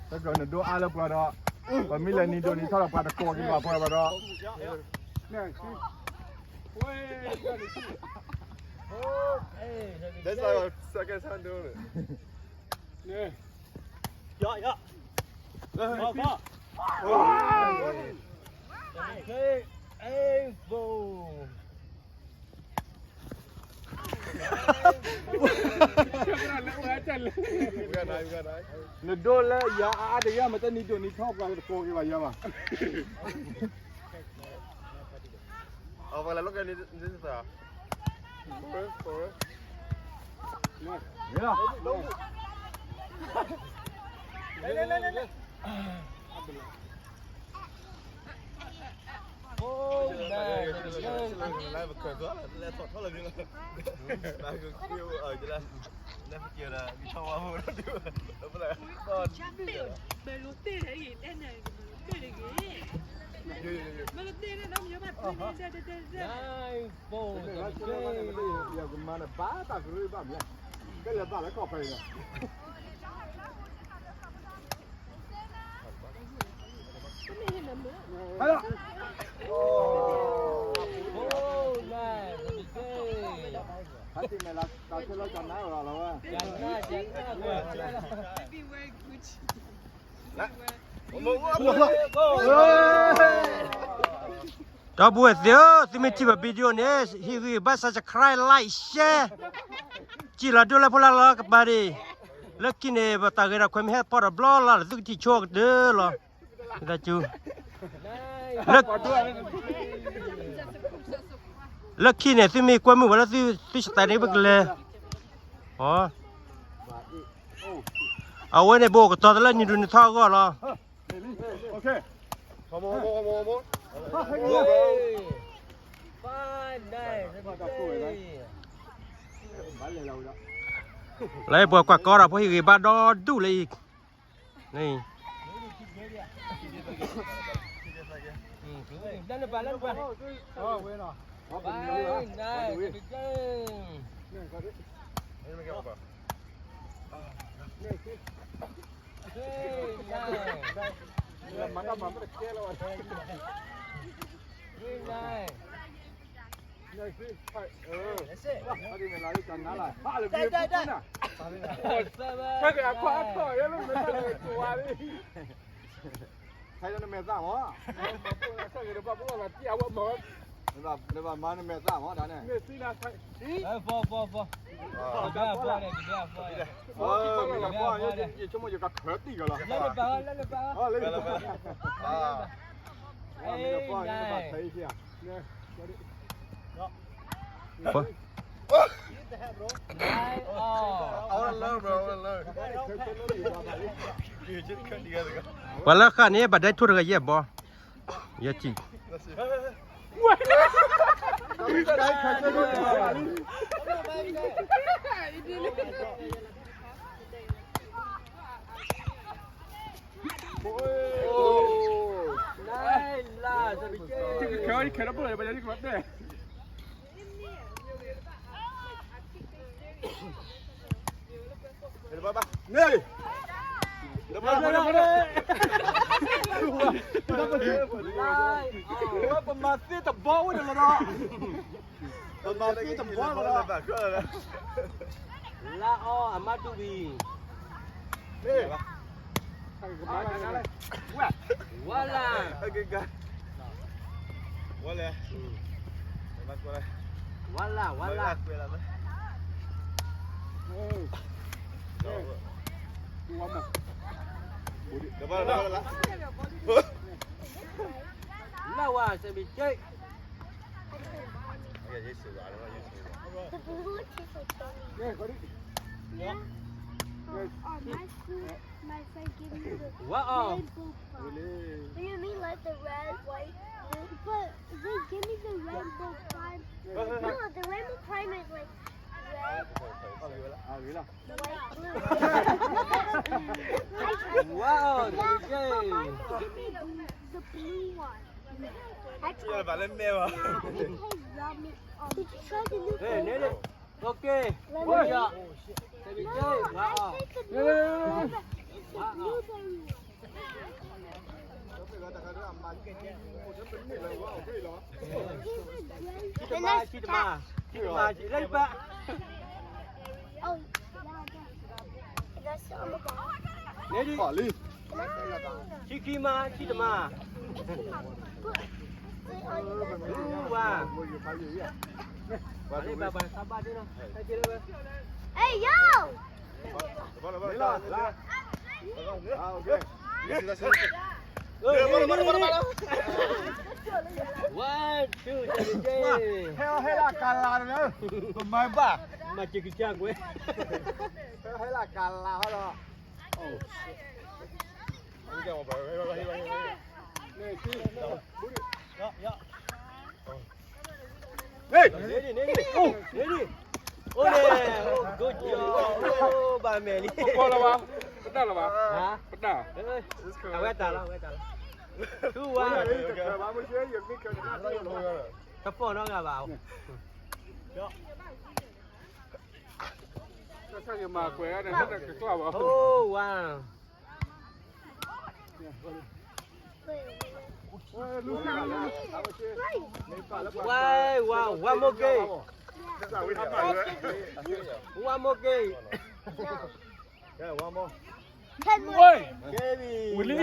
တကနဒိအါလၢပှၤဒီး, ပမ့ၢ်လဲၤနံၤဒိၣ်နံၤထီၣ်ဒီးပှၤတကိးက့ၤဘၣ်ပှၤဘၣ်ဒီး, That's like our second time doing it. Yeah, yeah. Ball, ball. Hey, hey, boom. နဒိလၢယၤအါအါတယၤမ့ၢ်တနံၤဒိၣ်နံၤထီၣ်ပှၤတကိးက့ၤဘၣ်ယၤဘၣ်. အဝဲလၢကန့ၣ်, ဒီပုၢ်ဝဲၢ်သ့ၣ်ဧၢ, သုမ့ၢ်ထံၣ်ဘၣ် video န့ၣ် ဟ့ၣ်ဂံၢ်ဘါ subscribe, like, share စံၣ်လီၤဒိၣ်လၢဖိလၢလီၤကပၤဒံး, လၢခံန့ၣ် ပတၢ်ဂဲၤတၢ်ခွဲးမ့ၢ်ဟဲဖီၣ်တဘျီလီၤ သုကထံၣ်ဆိကတၢၢ်လီၤ. လၢခံန့ၣ် သုမ့ၢ်ကွဲမုာ်ဝဲလၢသု သုစတဲန့ၣ် ပကလဲၤ, အဝဲန့ၣ် ပအိၣ်ကတီၤသလၢနံၤဒိၣ်နံၤထီၣ်အဂီၢ်လီၤ. လၢပှၤကွၢ်ကီဒီး ဖိဟ့ၣ်ဂံၢ်ဘါဒီဒူၣ်လၢအံၤ, န့ၣ် နဘၣ်မၤနမဲာ်သၣ်မးဒၣ်န့ၣ်, ပှၤလၢဃာ်န့ၣ် ဘၣ်ဒဲထိၣ်တဂၤယဲၢ်ဘီ, ယဲၢ်ထံၣ် ပမၤသ့တဘီဝဲန့ၣ်လီၤ, ပမၤသ့တဘီလီၤ, လါအီအမါတူၢ်ဘံၤ, ဝါလၢ်, ဝါလၢ်, ဝါလၢ်, လၢ်ဝါ seventy-eight. The blue one tastes like jelly. Yeah. Um, on my school, my friend gave me the rainbow prime. What do you mean, like the red, white, blue? But they gave me the rainbow prime. No, the rainbow prime is like red, white, blue. Wow, yeah, but mine gave me the, the blue one. Actually, yeah, it tastes yummy. Um, did you try the new flavor? Okay. Let me try. No, I think the new flavor is the blueberry one. ခံတမၤ, ခံတမၤ, ခံတမၤ, လၢယပၢ်. န့ၣ်ဒံး, ခံခံမၤ, ခံတမၤ. ဝါ, ဘၣ်ဘၣ်, ဘၣ်ဘၣ်, ဟဲက့ၤလၢဝဲ. ဝါ, ဟဲလၢကလၤလၢ, ပမၤဘၣ်, မၤစၢၤကစၢ်ကွဲ, ဟဲလၢကလၤဟီလီၤ. န့ၣ်ဒံး, န့ၣ်ဒံး, အိၣ်န့ၣ်, အိၣ်န့ၣ်, အိၣ်န့ၣ်, အိၣ် good job, အိၣ်ဘၣ်မဲာ်လံ. ပတၢ်လီၤဘၣ်, ပတၢ်လီၤဘၣ်, ဟါ, ပတၢ်, အဝဲတၢ်လီၤ, အဝဲတၢ်လီၤ. ထူဝါ, တဖီၣ်နီတဂၤဘၣ်. အိၣ်ဝါ. Why, why, one more game? One more game. Yeah, one more. Ten more. Ôi, game. Ui, lý.